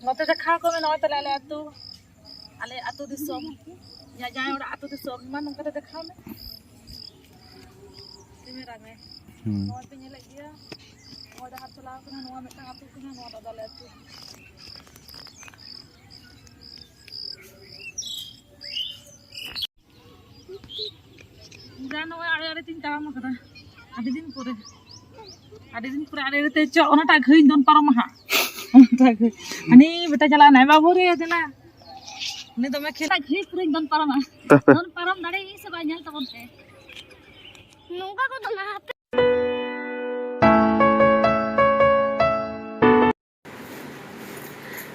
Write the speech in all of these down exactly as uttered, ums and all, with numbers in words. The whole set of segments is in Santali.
ᱱᱚᱛᱮ ᱫᱮᱠᱷᱟᱣ ᱠᱚᱢᱮ, ᱱᱚᱜᱼᱚᱭ ᱛᱟᱞᱮ ᱟᱞᱮ ᱟᱹᱛᱩ, ᱟᱞᱮ ᱟᱹᱛᱩ ᱫᱤᱥᱚᱢ, ᱡᱟᱦᱟᱸᱭ ᱚᱲᱟᱜ ᱟᱹᱛᱩ ᱫᱤᱥᱚᱢ ᱢᱟ ᱱᱚᱝᱠᱟ ᱛᱮ ᱫᱮᱠᱷᱟᱣ ᱢᱮ᱾ ᱠᱮᱢᱮᱨᱟ ᱢᱮ᱾ ᱦᱩᱸ᱾ ᱱᱚᱜᱼᱚᱭ ᱯᱮ ᱧᱮᱞᱮᱫ ᱜᱮᱭᱟ, ᱱᱚᱣᱟ ᱰᱟᱦᱟᱨ ᱪᱟᱞᱟᱣ ᱠᱟᱱᱟ, ᱱᱚᱣᱟ ᱢᱤᱫᱴᱟᱝ ᱟᱹᱛᱩ ᱠᱟᱱᱟ, ᱱᱚᱣᱟ ᱫᱚ ᱟᱞᱮ ᱟᱹᱛᱩ᱾ ᱡᱟ ᱱᱚᱜᱼᱚᱭ ᱟᱲᱮ ᱟᱲᱮ ᱛᱤᱧ ᱛᱟᱲᱟᱢ ᱟᱠᱟᱫᱟ, ᱟᱹᱰᱤ ᱫᱤᱱ ᱯᱚᱨᱮ, ᱟᱹᱰᱤ ᱫᱤᱱ ᱯᱚᱨᱮ ᱟᱲᱮ ᱟᱲᱮ ᱛᱮ ᱪᱚ, ᱚᱱᱟᱴᱟᱜ ᱜᱷᱟᱹᱭ ᱫᱚᱱ ᱯᱟᱨᱚᱢᱟ ᱦᱟᱸᱜ᱾ ᱚᱱᱟᱴᱟᱜ ᱜᱷᱟᱹᱭ, ᱦᱟᱹᱱᱤ ᱵᱮᱴᱟ ᱪᱟᱞᱟᱣ ᱮᱱᱟᱭ, ᱵᱟᱹᱵᱩ ᱨᱮ ᱫᱮᱞᱟ, ᱩᱱᱤ ᱫᱚᱢᱮ ᱠᱷᱮᱞ, ᱜᱷᱟᱹᱭ ᱯᱩᱨᱟᱹᱧ ᱫᱚᱱ ᱯᱟᱨᱚᱢᱟ᱾ ᱫᱚᱱ ᱯᱟᱨᱚᱢ ᱫᱟᱲᱮᱭᱟᱜ ᱥᱮ ᱵᱟᱭ ᱧᱮᱞ ᱛᱟᱵᱚᱱ ᱯᱮ᱾ ᱱᱚᱝᱠᱟ ᱠᱚ ᱫᱚᱱᱟ ᱦᱟᱯᱮ᱾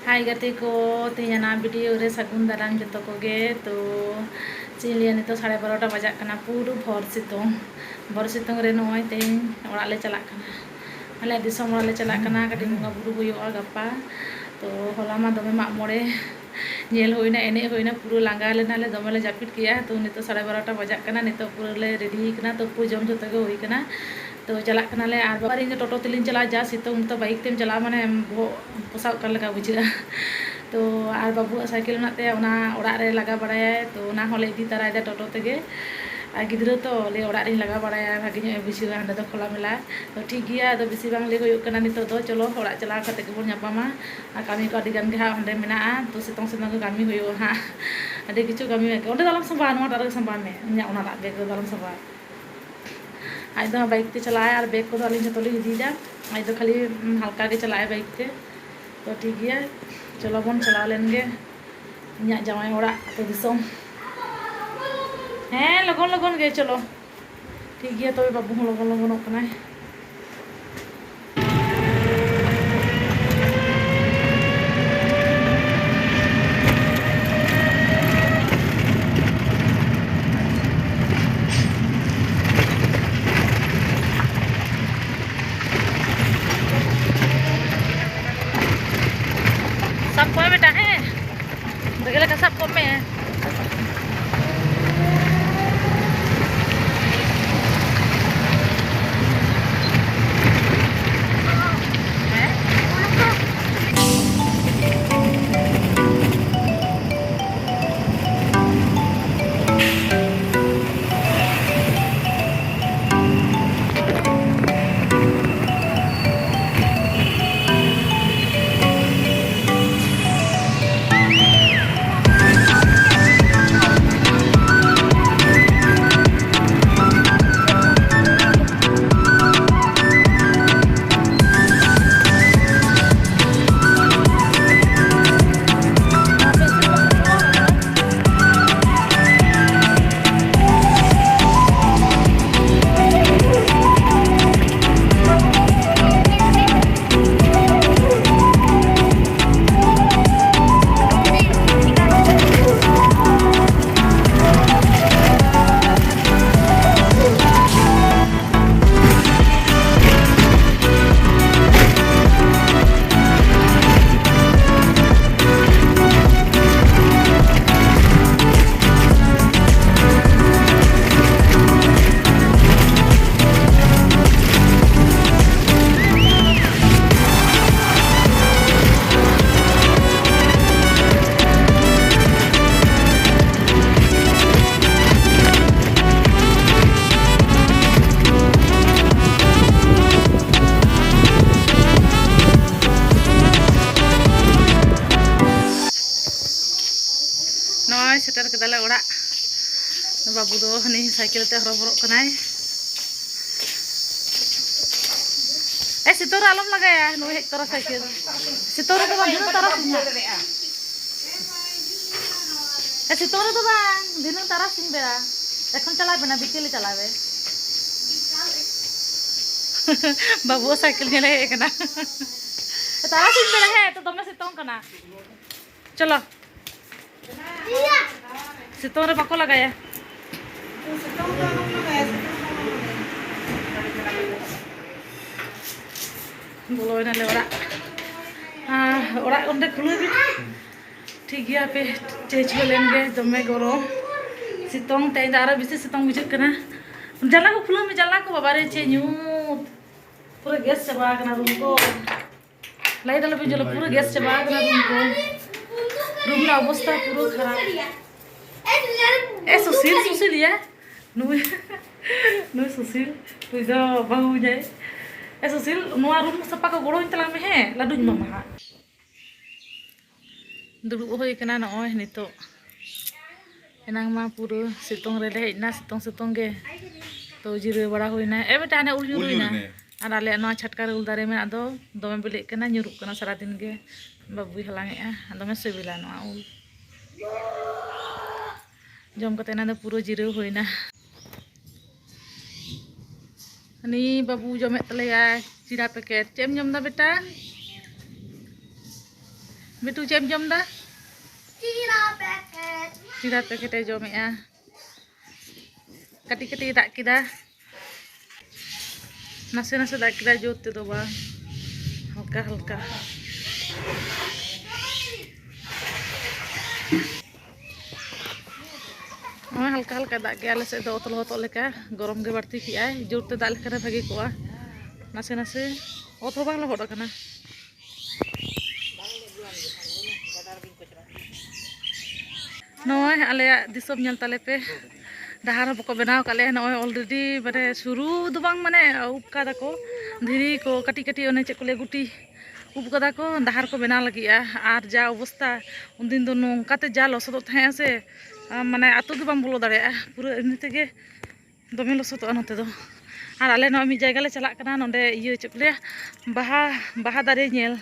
ᱦᱟᱭ ᱜᱟᱛᱮ ᱠᱚ, ᱛᱮᱦᱮᱧᱟᱜ ᱵᱷᱤᱰᱤᱭᱳ ᱨᱮ ᱥᱟᱹᱜᱩᱱ ᱫᱟᱨᱟᱢ ᱡᱚᱛᱚ ᱠᱚᱜᱮ᱾ ᱛᱚ ᱪᱮᱫ ᱤᱧ ᱞᱟᱹᱭᱟ, ᱱᱤᱛᱚᱜ ᱥᱟᱲᱮ ᱵᱟᱨᱚᱴᱟ ᱵᱟᱡᱟᱜ ᱠᱟᱱᱟ, ᱯᱩᱨᱟᱹ ᱵᱷᱚᱨ ᱥᱤᱛᱩᱝ, ᱵᱷᱚᱨ ᱥᱤᱛᱩᱝ ᱨᱮ ᱱᱚᱜᱼᱚᱭ ᱛᱮᱦᱮᱧ ᱚᱲᱟᱜ ᱞᱮ ᱪᱟᱞᱟᱜ ᱠᱟᱱᱟ, ᱟᱞᱮ ᱫᱤᱥᱚᱢ ᱚᱲᱟᱜ ᱞᱮ ᱪᱟᱞᱟᱜ ᱠᱟᱱᱟ᱾ ᱠᱟᱹᱴᱤᱡ ᱵᱚᱸᱜᱟ ᱵᱩᱨᱩ ᱦᱩᱭᱩᱜᱼᱟ ᱜᱟᱯᱟ᱾ ᱛᱚ ᱦᱚᱞᱟ ᱢᱟ ᱫᱚᱢᱮ ᱢᱟᱜ ᱢᱚᱬᱮ ᱧᱮᱞ ᱦᱩᱭᱱᱟ, ᱮᱱᱮᱡ ᱦᱩᱭᱱᱟ, ᱯᱩᱨᱟᱹ ᱞᱟᱸᱜᱟ ᱞᱮᱱᱟᱞᱮ, ᱫᱚᱢᱮ ᱞᱮ ᱡᱟᱹᱯᱤᱫ ᱠᱮᱜᱼᱟ᱾ ᱛᱚ ᱱᱤᱛᱚᱜ ᱥᱟᱲᱮ ᱵᱟᱨᱚᱴᱟ ᱵᱟᱡᱟᱜ ᱠᱟᱱᱟ, ᱱᱤᱛᱚᱜ ᱯᱩᱨᱟᱹ ᱞᱮ ᱨᱮᱰᱤ ᱠᱟᱱᱟ, ᱛᱩᱯᱩ ᱡᱚᱢ ᱡᱚᱛᱚ ᱜᱮ ᱦᱩᱭ ᱠᱟᱱᱟ᱾ ᱛᱚ ᱪᱟᱞᱟᱜ ᱠᱟᱱᱟᱞᱮ᱾ ᱟᱨ ᱵᱟᱵᱟ ᱤᱧ ᱫᱚ ᱴᱳᱴᱳ ᱛᱮᱞᱤᱧ ᱪᱟᱞᱟᱜᱼᱟ, ᱡᱟ ᱥᱤᱛᱩᱝ, ᱱᱤᱛᱚᱜ ᱵᱟᱭᱤᱠ ᱛᱮᱢ ᱪᱟᱞᱟᱜᱼᱟ ᱢᱟᱱᱮ ᱵᱚᱦᱚᱜ ᱯᱚᱥᱟᱜ ᱠᱟᱱ ᱞᱮᱠᱟ ᱵᱩᱡᱷᱟᱹᱜᱼᱟ᱾ ᱛᱚ ᱟᱨ ᱵᱟᱹᱵᱩᱣᱟᱜ ᱥᱟᱭᱠᱮᱞ ᱢᱮᱱᱟᱜ ᱛᱟᱭᱟ, ᱚᱱᱟ ᱚᱲᱟᱜ ᱨᱮ ᱞᱟᱜᱟ ᱵᱟᱲᱟᱭᱟᱭ, ᱛᱚ ᱚᱱᱟ ᱦᱚᱸᱞᱮ ᱤᱫᱤ ᱛᱟᱨᱟᱭᱮᱫᱟ ᱴᱳᱴᱳ ᱛᱮᱜᱮ᱾ ᱟᱨ ᱜᱤᱫᱽᱨᱟᱹ ᱛᱚ ᱞᱟᱹᱭ ᱚᱲᱟᱜ ᱨᱤᱧ ᱞᱟᱜᱟ ᱵᱟᱲᱟᱭᱟ, ᱵᱷᱟᱜᱮ ᱧᱚᱜ ᱮ ᱵᱩᱡᱷᱟᱹᱣᱟ ᱦᱟᱸᱰᱮ ᱫᱚ ᱠᱷᱳᱞᱟ ᱢᱮᱞᱟ᱾ ᱛᱚ ᱴᱷᱤᱠ ᱜᱮᱭᱟ, ᱟᱫᱚ ᱵᱮᱥᱤ ᱵᱟᱝ ᱞᱟᱹᱭ ᱦᱩᱭᱩᱜ ᱠᱟᱱᱟ ᱱᱤᱛᱚᱜ ᱫᱚ, ᱪᱚᱞᱚ ᱚᱲᱟᱜ ᱪᱟᱞᱟᱣ ᱠᱟᱛᱮ ᱜᱮᱵᱚᱱ ᱧᱟᱯᱟᱢᱟ᱾ ᱟᱨ ᱠᱟᱹᱢᱤ ᱠᱚ ᱟᱹᱰᱤ ᱜᱟᱱ ᱜᱮ ᱦᱟᱸᱜ ᱚᱸᱰᱮ ᱢᱮᱱᱟᱜᱼᱟ, ᱛᱚ ᱥᱤᱛᱩᱝ ᱥᱤᱛᱩᱝ ᱜᱮ ᱠᱟᱹᱢᱤ ᱦᱩᱭᱩᱜᱼᱟ ᱦᱟᱸᱜ᱾ ᱟᱹᱰᱤ ᱠᱤᱪᱷᱩ ᱠᱟᱹᱢᱤ ᱢᱮᱱᱟᱜᱼᱟ᱾ ᱚᱸᱰᱮ ᱫᱚ ᱟᱞᱚᱢ ᱥᱟᱸᱵᱟᱣᱟ, ᱱᱚᱣᱟᱴᱟᱜ ᱨᱮᱜᱮ ᱥᱟᱸᱵᱟᱣ ᱢᱮ, ᱤᱧᱟᱹᱜ ᱚᱱᱟᱴᱟᱜ ᱵᱮᱜᱽ ᱨᱮᱫᱚ ᱟᱞᱚᱢ ᱥᱟᱸᱵᱟᱣᱟ᱾ ᱟᱡ ᱫᱚ ᱦᱟᱸᱜ ᱵᱟᱭᱤᱠ ᱛᱮ ᱪᱟᱞᱟᱜᱼᱟᱭ ᱟᱨ ᱵᱮᱜᱽ ᱠᱚᱫᱚ ᱟᱹᱞᱤᱧ ᱡᱷᱚᱛᱚ ᱞᱤᱧ ᱤᱫᱤᱭᱮᱫᱟ᱾ ᱟᱡ ᱫᱚ ᱠᱷᱟᱹᱞᱤ, ᱩᱢ, ᱦᱟᱞᱠᱟ ᱜᱮ ᱪᱟᱞᱟᱜᱼᱟᱭ ᱵᱟᱭᱤᱠ ᱛᱮ᱾ ᱛᱚ ᱴᱷᱤᱠ ᱜᱮᱭᱟ, ᱪᱚᱞᱚ ᱵᱚᱱ ᱪᱟᱞᱟᱣ ᱞᱮᱱ ᱜᱮ ᱤᱧᱟᱹᱜ ᱡᱟᱶᱟᱭ ᱚᱲᱟᱜ ᱟᱹᱛᱩ ᱫᱤᱥᱚᱢ᱾ ᱦᱮᱸ, ᱞᱚᱜᱚᱱ ᱞᱚᱜᱚᱱ ᱜᱮ ᱪᱚᱞᱚ᱾ ᱴᱷᱤᱠ ᱜᱮᱭᱟ, ᱛᱚᱵᱮ ᱵᱟᱹᱵᱩ ᱦᱚᱸ ᱞᱚᱜᱚᱱ ᱞᱚᱜᱚᱱᱚᱜ ᱠᱟᱱᱟᱭ᱾ ᱥᱟᱵ ᱠᱚᱢᱮ ᱵᱮᱴᱟ, ᱦᱮᱸ? ᱵᱷᱟᱜᱮ ᱞᱮᱠᱟ ᱥᱟᱵ ᱠᱚᱜ ᱢᱮ᱾ ᱥᱮᱴᱮᱨ ᱠᱮᱫᱟᱞᱮ ᱚᱲᱟᱜ᱾ ᱵᱟᱹᱵᱩ ᱫᱚ ᱦᱟᱹᱱᱤ ᱥᱟᱭᱠᱮᱞ ᱛᱮ ᱦᱚᱨᱚᱵᱚᱨᱚᱜ ᱠᱟᱱᱟᱭ᱾ ᱮ, ᱥᱤᱛᱩᱝ ᱨᱮ ᱟᱞᱚᱢ ᱞᱟᱜᱟᱭᱟ, ᱱᱩᱭ ᱦᱮᱡ ᱛᱚᱨᱟ ᱥᱟᱭᱠᱮᱞ᱾ ᱥᱤᱛᱩᱝ ᱨᱮᱫᱚ ᱵᱟᱝ, ᱫᱷᱤᱱᱟᱹᱝ ᱛᱟᱨᱟᱥᱤᱧ ᱦᱟᱸᱜ᱾ ᱮ, ᱥᱤᱛᱩᱝ ᱨᱮᱫᱚ ᱵᱟᱝ, ᱫᱷᱤᱱᱟᱹᱝ ᱛᱟᱨᱟᱥᱤᱧ ᱵᱮᱲᱟ᱾ ᱮᱠᱷᱚᱱ ᱪᱟᱞᱟᱣ ᱵᱮᱱᱟ, ᱵᱤᱠᱮᱞᱮ ᱪᱟᱞᱟᱣ ᱵᱮ᱾ ᱵᱟᱹᱵᱩᱣᱟᱜ ᱥᱟᱭᱠᱮᱞ ᱧᱮᱞᱮ ᱦᱮᱡ ᱟᱠᱟᱱᱟ᱾ ᱛᱟᱨᱟᱥᱤᱧ ᱵᱮᱲᱟ ᱦᱮᱸ, ᱛᱚ ᱫᱚᱢᱮ ᱥᱤᱛᱩᱝ ᱠᱟᱱᱟ᱾ ᱪᱚᱞᱚ᱾ ᱥᱤᱛᱩᱝ ᱨᱮ ᱵᱟᱠᱚ ᱞᱟᱜᱟᱭᱟ᱾ ᱵᱚᱞᱚᱭᱮᱱᱟᱞᱮ ᱚᱲᱟᱜ᱾ ᱟᱨ ᱚᱲᱟᱜ ᱚᱸᱰᱮ ᱠᱷᱩᱞᱟᱹᱣ ᱜᱮ᱾ ᱴᱷᱤᱠ ᱜᱮᱭᱟ, ᱦᱟᱯᱮ ᱪᱮᱧᱡᱽ ᱦᱩᱭ ᱞᱮᱱ ᱜᱮ᱾ ᱫᱚᱢᱮ ᱜᱚᱨᱚᱢ, ᱥᱤᱛᱩᱝ, ᱛᱮᱦᱮᱧ ᱫᱚ ᱟᱨᱚ ᱵᱮᱥᱤ ᱥᱤᱛᱩᱝ ᱵᱩᱡᱷᱟᱹᱜ ᱠᱟᱱᱟ᱾ ᱡᱟᱱᱞᱟ ᱠᱚ ᱠᱷᱩᱞᱟᱹᱣ ᱢᱮ, ᱡᱟᱱᱞᱟ ᱠᱚ, ᱵᱟᱵᱟᱨᱮ ᱪᱮᱫ ᱧᱩᱛ, ᱯᱩᱨᱟᱹ ᱜᱮᱥ ᱪᱟᱵᱟ ᱟᱠᱟᱱᱟ ᱨᱩᱢ ᱠᱚ᱾ ᱞᱟᱭᱤᱴ ᱟᱞᱚᱯᱮ ᱡᱩᱞᱟ, ᱯᱩᱨᱟᱹ ᱜᱮᱥ ᱪᱟᱵᱟ ᱟᱠᱟᱱᱟ ᱨᱩᱢ ᱠᱚ᱾ ᱨᱩᱢ ᱨᱮᱱᱟᱜ ᱚᱵᱚᱥᱛᱟ ᱯᱩᱨᱟᱹ ᱠᱷᱟᱨᱟᱯ᱾ ᱮ ᱥᱩᱥᱤᱞ, ᱥᱩᱥᱤᱞ ᱭᱟ᱾ ᱱᱩᱭ, ᱱᱩᱭ ᱥᱩᱥᱤᱞ, ᱱᱩᱭ ᱫᱚ ᱵᱟᱹᱦᱩ ᱡᱟᱭ᱾ ᱮ ᱥᱩᱥᱤᱞ, ᱱᱚᱣᱟ ᱨᱩᱢ ᱥᱟᱯᱷᱟ ᱠᱚ ᱜᱚᱲᱚᱧ ᱛᱟᱞᱟᱝ ᱢᱮ, ᱦᱮᱸ, ᱞᱟᱹᱰᱩᱧ ᱮᱢᱟᱢᱟ ᱦᱟᱸᱜ᱾ ᱫᱩᱲᱩᱵ ᱦᱩᱭ ᱠᱟᱱᱟ ᱱᱚᱜᱼᱚᱭ ᱱᱤᱛᱚᱜ᱾ ᱮᱱᱟᱝ ᱢᱟ ᱯᱩᱨᱟᱹ ᱥᱤᱛᱩᱝ ᱨᱮᱞᱮ ᱦᱮᱡ ᱮᱱᱟ, ᱥᱤᱛᱩᱝ ᱥᱤᱛᱩᱝ ᱜᱮ᱾ ᱛᱚ ᱡᱤᱨᱟᱹᱣ ᱵᱟᱲᱟ ᱦᱩᱭᱱᱟ᱾ ᱮ ᱵᱮᱴᱟ, ᱦᱟᱱᱮ ᱩᱞ ᱧᱩᱨᱩᱭᱱᱟ᱾ ᱟᱨ ᱟᱞᱮᱭᱟᱜ ᱱᱚᱣᱟ ᱪᱷᱟᱴᱠᱟ ᱨᱮ ᱩᱞ ᱫᱟᱨᱮ ᱢᱮᱱᱟᱜ ᱫᱚ, ᱫᱚᱢᱮ ᱵᱤᱞᱤᱜ ᱠᱟᱱᱟ, ᱧᱩᱨᱩᱜ ᱠᱟᱱᱟ ᱥᱟᱨᱟᱫᱤᱱ ᱜᱮ᱾ ᱵᱟᱹᱵᱩᱭ ᱦᱟᱞᱟᱝ ᱮᱜᱼᱟ, ᱫᱚᱢᱮ ᱥᱤᱵᱤᱞᱟ ᱱᱚᱣᱟ ᱩᱞ᱾ ᱡᱚᱢ ᱠᱟᱛᱮ ᱮᱱᱟᱝ ᱫᱚ ᱯᱩᱨᱟᱹ ᱡᱤᱨᱟᱹᱣ ᱦᱩᱭᱱᱟ᱾ ᱦᱟᱹᱱᱤ ᱵᱟᱹᱵᱩ ᱡᱚᱢᱮᱫ ᱛᱟᱞᱮᱭᱟᱭ ᱪᱤᱲᱟ ᱯᱮᱠᱮᱴ᱾ ᱪᱮᱫ ᱮᱢ ᱡᱚᱢ ᱫᱟ ᱵᱮᱴᱟ? ᱵᱤᱴᱩ, ᱪᱮᱫ ᱮᱢ ᱡᱚᱢ ᱫᱟ? ᱪᱤᱲᱟ ᱯᱮᱠᱮᱴ᱾ ᱪᱤᱲᱟ ᱯᱮᱠᱮᱴ ᱮ ᱡᱚᱢᱮᱜᱼᱟ᱾ ᱠᱟᱹᱴᱤᱡ ᱠᱟᱹᱴᱤᱡ ᱮ ᱫᱟᱜ ᱠᱮᱫᱟ᱾ ᱱᱟᱥᱮ ᱱᱟᱥᱮ ᱫᱟᱜ ᱠᱮᱫᱟ, ᱡᱳᱨ ᱛᱮᱫᱚ ᱵᱟᱝ, ᱦᱟᱞᱠᱟ ᱦᱟᱞᱠᱟ᱾ ᱱᱚᱜᱼᱚᱭ ᱦᱟᱞᱠᱟ ᱦᱟᱞᱠᱟ ᱫᱟᱜ ᱜᱮ ᱟᱞᱮ ᱥᱮᱫ ᱫᱚ ᱚᱛ ᱞᱚᱦᱚᱫᱚᱜ ᱞᱮᱠᱟ, ᱜᱚᱨᱚᱢ ᱜᱮ ᱵᱟᱹᱲᱛᱤ ᱠᱮᱜᱼᱟᱭ᱾ ᱡᱳᱨ ᱛᱮ ᱫᱟᱜ ᱞᱮᱠᱷᱟᱱ ᱵᱷᱟᱜᱮ ᱠᱚᱜᱼᱟ᱾ ᱱᱟᱥᱮ ᱱᱟᱥᱮ ᱚᱛ ᱦᱚᱸ ᱵᱟᱝ ᱞᱚᱦᱚᱫ ᱟᱠᱟᱱᱟ᱾ ᱱᱚᱜᱼᱚᱭ ᱟᱞᱮᱭᱟᱜ ᱫᱤᱥᱚᱢ ᱧᱮᱞ ᱛᱟᱞᱮ ᱯᱮ, ᱰᱟᱦᱟᱨ ᱦᱚᱸ ᱵᱟᱠᱚ ᱵᱮᱱᱟᱣ ᱟᱠᱟᱫ ᱞᱮᱭᱟ᱾ ᱱᱚᱜᱼᱚᱭ already ᱢᱟᱱᱮ ᱥᱩᱨᱩ ᱫᱚ ᱵᱟᱝ, ᱢᱟᱱᱮ ᱩᱵ ᱠᱟᱫᱟ ᱠᱚ ᱫᱷᱤᱨᱤ ᱠᱚ, ᱠᱟᱹᱴᱤᱡ ᱠᱟᱹᱴᱤᱡ ᱚᱱᱮ ᱪᱮᱫ ᱠᱚ ᱞᱟᱹᱭᱟ, ᱜᱩᱴᱤ, ᱩᱵ ᱠᱟᱫᱟ ᱠᱚ, ᱰᱟᱦᱟᱨ ᱠᱚ ᱵᱮᱱᱟᱣ ᱞᱟᱹᱜᱤᱫᱼᱟ᱾ ᱟᱨ ᱡᱟ ᱚᱵᱚᱥᱛᱟ, ᱩᱱᱫᱤᱱ ᱫᱚ ᱱᱚᱝᱠᱟᱛᱮ ᱡᱟ ᱞᱚᱥᱚᱫᱚᱜ ᱛᱟᱦᱮᱸᱜᱼᱟ ᱥᱮ, ᱟ, ᱢᱟᱱᱮ ᱟᱹᱛᱩ ᱜᱮ ᱵᱟᱢ ᱵᱚᱞᱚ ᱫᱟᱲᱮᱭᱟᱜᱼᱟ, ᱯᱩᱨᱟᱹ ᱮᱢᱱᱤ ᱛᱮᱜᱮ ᱫᱚᱢᱮ ᱞᱚᱥᱚᱫᱚᱜᱼᱟ ᱱᱚᱛᱮ ᱫᱚ᱾ ᱟᱨ ᱟᱞᱮ ᱱᱚᱣᱟ ᱢᱤᱫ ᱡᱟᱭᱜᱟ ᱞᱮ ᱪᱟᱞᱟᱜ ᱠᱟᱱᱟ, ᱱᱚᱸᱰᱮ ᱤᱭᱟᱹ ᱪᱮᱫ ᱠᱚ ᱞᱟᱹᱭᱟ, ᱵᱟᱦᱟ, ᱵᱟᱦᱟ ᱫᱟᱨᱮ ᱧᱮᱞ,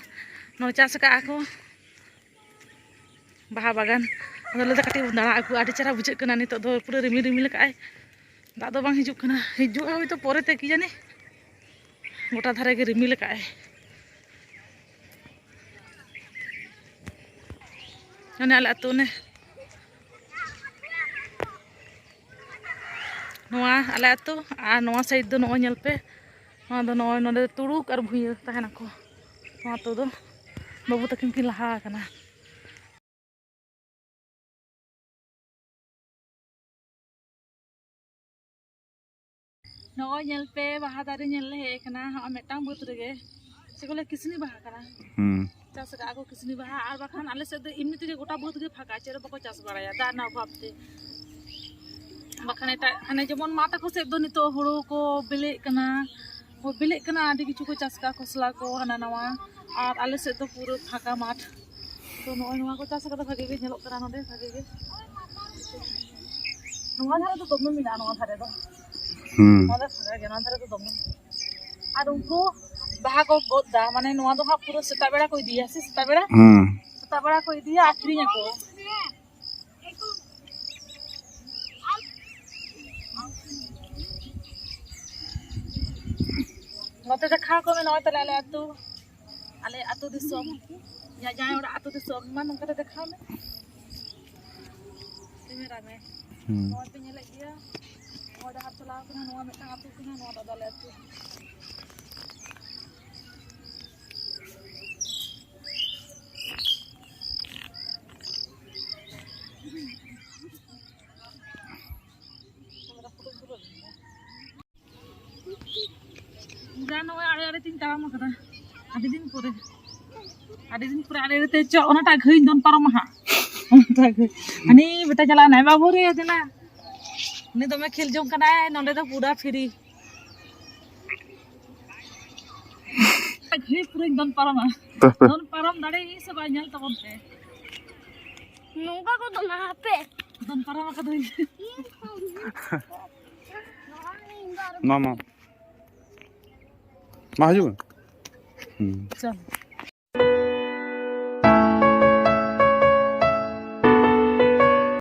ᱱᱚᱣᱟ ᱪᱟᱥ ᱟᱠᱟᱫᱼᱟ ᱠᱚ ᱵᱟᱦᱟ ᱵᱟᱜᱟᱱ᱾ ᱟᱫᱚ ᱞᱟᱹᱭ ᱫᱟ ᱠᱟᱹᱴᱤᱡ ᱵᱚᱱ ᱫᱟᱬᱟ ᱟᱹᱜᱩ, ᱟᱹᱰᱤ ᱪᱮᱦᱨᱟ ᱵᱩᱡᱷᱟᱹᱜ ᱠᱟᱱᱟ᱾ ᱱᱤᱛᱚᱜ ᱫᱚ ᱯᱩᱨᱟᱹ ᱨᱤᱢᱤᱞ ᱨᱤᱢᱤᱞ ᱟᱠᱟᱫᱼᱟᱭ, ᱫᱟᱜ ᱫᱚ ᱵᱟᱝ ᱦᱤᱡᱩᱜ ᱠᱟᱱᱟ, ᱦᱤᱡᱩᱜᱼᱟ ᱦᱳᱭᱛᱳ ᱯᱚᱨᱮᱛᱮ ᱠᱤ ᱡᱟᱹᱱᱤ᱾ ᱜᱚᱴᱟ ᱫᱷᱟᱨᱮ ᱜᱮ ᱨᱤᱢᱤᱞ ᱟᱠᱟᱫᱼᱟᱭ᱾ ᱚᱱᱮ ᱟᱞᱮ ᱟᱹᱛᱩ ᱚᱱᱮ ᱱᱚᱣᱟ ᱟᱞᱮ ᱟᱹᱛᱩ, ᱟᱨ ᱱᱚᱣᱟ ᱥᱟᱭᱤᱰ ᱫᱚ ᱱᱚᱜᱼᱚᱭ ᱧᱮᱞ ᱯᱮ, ᱱᱚᱣᱟ ᱫᱚ ᱱᱚᱜᱼᱚᱭ ᱱᱚᱰᱮ ᱛᱩᱲᱩᱠ ᱟᱨ ᱵᱷᱩᱭᱟᱹ ᱛᱟᱦᱮᱱᱟᱠᱚ᱾ ᱱᱚᱣᱟ ᱟᱹᱛᱩ ᱫᱚ ᱵᱟᱹᱵᱩ ᱛᱟᱹᱠᱤᱱ ᱠᱤᱱ ᱞᱟᱦᱟ ᱟᱠᱟᱱᱟ᱾ ᱱᱚᱜᱼᱚᱭ ᱧᱮᱞ ᱯᱮ, ᱵᱟᱦᱟ ᱫᱟᱨᱮ ᱧᱮᱞ ᱞᱮ ᱦᱮᱡ ᱟᱠᱟᱱᱟ᱾ ᱦᱚᱸᱜᱼᱚᱭ ᱢᱤᱫᱴᱟᱝ ᱵᱟᱹᱫᱽ ᱨᱮᱜᱮ, ᱪᱮᱫ ᱠᱚ ᱞᱟᱹᱭᱟ, ᱠᱤᱥᱱᱤ ᱵᱟᱦᱟ ᱠᱟᱱᱟ᱾ ᱦᱩᱸ᱾ ᱪᱟᱥ ᱟᱠᱟᱫᱼᱟ ᱠᱚ ᱠᱤᱥᱱᱤ ᱵᱟᱦᱟ᱾ ᱟᱨ ᱵᱟᱠᱷᱟᱱ ᱟᱞᱮ ᱥᱮᱫ ᱫᱚ ᱮᱢᱱᱤ ᱛᱮᱜᱮ ᱜᱚᱴᱟ ᱵᱟᱹᱫᱽ ᱜᱮ ᱯᱷᱟᱸᱠᱟ, ᱪᱮᱫ ᱦᱚᱸ ᱵᱟᱠᱚ ᱪᱟᱥ ᱵᱟᱲᱟᱭᱟ ᱫᱟᱜ ᱨᱮᱱᱟᱜ ᱚᱵᱷᱟᱵᱽ ᱛᱮ᱾ ᱵᱟᱠᱷᱟᱱ ᱮᱴᱟᱜ, ᱦᱟᱱᱮ ᱡᱮᱢᱚᱱ ᱢᱟ ᱛᱟᱠᱚ ᱥᱮᱫ ᱫᱚ ᱱᱤᱛᱚᱜ ᱦᱩᱲᱩ ᱠᱚ ᱵᱤᱞᱤᱜ ᱠᱟᱱᱟ, ᱦᱩᱲᱩ ᱵᱤᱞᱤᱜ ᱠᱟᱱᱟ, ᱟᱹᱰᱤ ᱠᱤᱪᱷᱩ ᱠᱚ ᱪᱟᱥ ᱠᱟᱜᱼᱟ, ᱠᱷᱚᱥᱞᱟ ᱠᱚ, ᱦᱟᱱᱟ ᱱᱟᱣᱟ᱾ ᱟᱨ ᱟᱞᱮ ᱥᱮᱫ ᱫᱚ ᱯᱩᱨᱟᱹ ᱯᱷᱟᱸᱠᱟ ᱢᱟᱴᱷ᱾ ᱛᱚ ᱱᱚᱜᱼᱚᱭ ᱱᱚᱣᱟ ᱠᱚ ᱪᱟᱥ ᱠᱟᱫᱟ, ᱵᱷᱟᱜᱮ ᱜᱮ ᱧᱮᱞᱚᱜ ᱠᱟᱱᱟ ᱱᱚᱰᱮ, ᱵᱷᱟᱜᱮ ᱜᱮ᱾ ᱱᱚᱣᱟ ᱫᱷᱟᱨᱮ ᱫᱚ ᱫᱚᱢᱮ ᱢᱮᱱᱟᱜᱼᱟ, ᱱᱚᱣᱟ ᱫᱷᱟᱨᱮ ᱫᱚ᱾ ᱦᱩᱸ᱾ ᱱᱚᱣᱟ ᱫᱚ ᱯᱷᱟᱸᱠᱟ ᱜᱮᱭᱟ, ᱱᱚᱣᱟ ᱫᱷᱟᱨᱮ ᱫᱚ ᱫᱚᱢᱮ᱾ ᱟᱨ ᱩᱱᱠᱩ ᱵᱟᱦᱟ ᱠᱚ ᱜᱚᱫ ᱫᱟ, ᱢᱟᱱᱮ ᱱᱚᱣᱟ ᱫᱚ ᱦᱟᱸᱜ ᱯᱩᱨᱟᱹ ᱥᱮᱛᱟᱜ ᱵᱮᱲᱟ ᱠᱚ ᱤᱫᱤᱭᱟ, ᱥᱮ ᱥᱮᱛᱟᱜ ᱵᱮᱲᱟ? ᱦᱩᱸ᱾ ᱥᱮᱛᱟᱜ ᱵᱮᱲᱟ ᱠᱚ ᱤᱫᱤᱭᱟ, ᱟᱠᱷᱨᱤᱧ ᱟᱠᱚ᱾ ᱱᱚᱛᱮ ᱫᱮᱠᱷᱟᱣ ᱠᱚ ᱢᱮ, ᱱᱚᱜᱼᱚᱭ ᱛᱟᱞᱮ ᱟᱞᱮ ᱟᱹᱛᱩ, ᱟᱞᱮ ᱟᱹᱛᱩ ᱫᱤᱥᱚᱢ, ᱡᱟᱦᱟᱸᱭ ᱚᱲᱟᱜ ᱟᱹᱛᱩ ᱫᱤᱥᱚᱢ, ᱢᱟ ᱱᱚᱝᱠᱟ ᱛᱮ ᱫᱮᱠᱷᱟᱣ ᱢᱮ᱾ ᱠᱮᱢᱮᱨᱟ ᱢᱮ᱾ ᱦᱩᱸ᱾ ᱱᱚᱜᱼᱚᱭ ᱯᱮ ᱧᱮᱞᱮᱫ ᱜᱮᱭᱟ, ᱱᱚᱣᱟ ᱰᱟᱦᱟᱨ ᱪᱟᱞᱟᱣ ᱠᱟᱱᱟ, ᱱᱚᱣᱟ ᱢᱤᱫᱴᱟᱝ ᱟᱹᱛᱩ ᱠᱟᱱᱟ, ᱱᱚᱣᱟ ᱫᱚ ᱟᱞᱮ ᱟᱹᱛᱩ᱾ ᱡᱟ ᱱᱚᱜᱼᱚᱭ ᱟᱲᱮ ᱟᱲᱮ ᱛᱤᱧ ᱛᱟᱲᱟᱢ ᱟᱠᱟᱫᱟ, ᱟᱹᱰᱤ ᱫᱤᱱ ᱯᱚᱨᱮ, ᱟᱹᱰᱤ ᱫᱤᱱ ᱯᱚᱨᱮ ᱟᱲᱮ ᱟᱲᱮ ᱛᱮ ᱪᱚ, ᱚᱱᱟᱴᱟᱜ ᱜᱷᱟᱹᱭᱤᱧ ᱫᱚᱱ ᱯᱟᱨᱚᱢᱟ ᱦᱟᱸᱜ, ᱚᱱᱟᱴᱟᱜ ᱜᱷᱟᱹᱭ᱾ ᱦᱟᱹᱱᱤ ᱵᱮᱴᱟ ᱪᱟᱞᱟᱣ ᱮᱱᱟᱭ, ᱵᱟᱹᱵᱩ ᱨᱮ ᱫᱮᱞᱟ, ᱩᱱᱤ ᱫᱚᱢᱮ ᱠᱷᱮᱞ ᱡᱚᱝ ᱠᱟᱱᱟᱭ, ᱱᱚᱸᱰᱮ ᱫᱚ ᱯᱩᱨᱟ ᱯᱷᱤᱨᱤ᱾ ᱜᱷᱟᱹᱭ ᱯᱩᱨᱟᱹᱧ ᱫᱚᱱ ᱯᱟᱨᱚᱢᱟ᱾ ᱯᱮ, ᱯᱮ᱾ ᱫᱚᱱ ᱯᱟᱨᱚᱢ ᱫᱟᱲᱮᱭᱟᱜ ᱥᱮ ᱵᱟᱭ ᱧᱮᱞ ᱛᱟᱵᱚᱱ ᱯᱮ᱾ ᱱᱚᱝᱠᱟ ᱠᱚ ᱫᱚᱱᱟ, ᱦᱟᱯᱮ᱾ ᱫᱚᱱ ᱯᱟᱨᱚᱢ ᱟᱠᱟᱫᱟᱹᱧ᱾ ᱢᱟ, ᱢᱟ᱾ ᱢᱟ, ᱦᱤᱡᱩᱜ ᱢᱮ᱾ ᱦᱩᱸ᱾ ᱪᱚᱞ᱾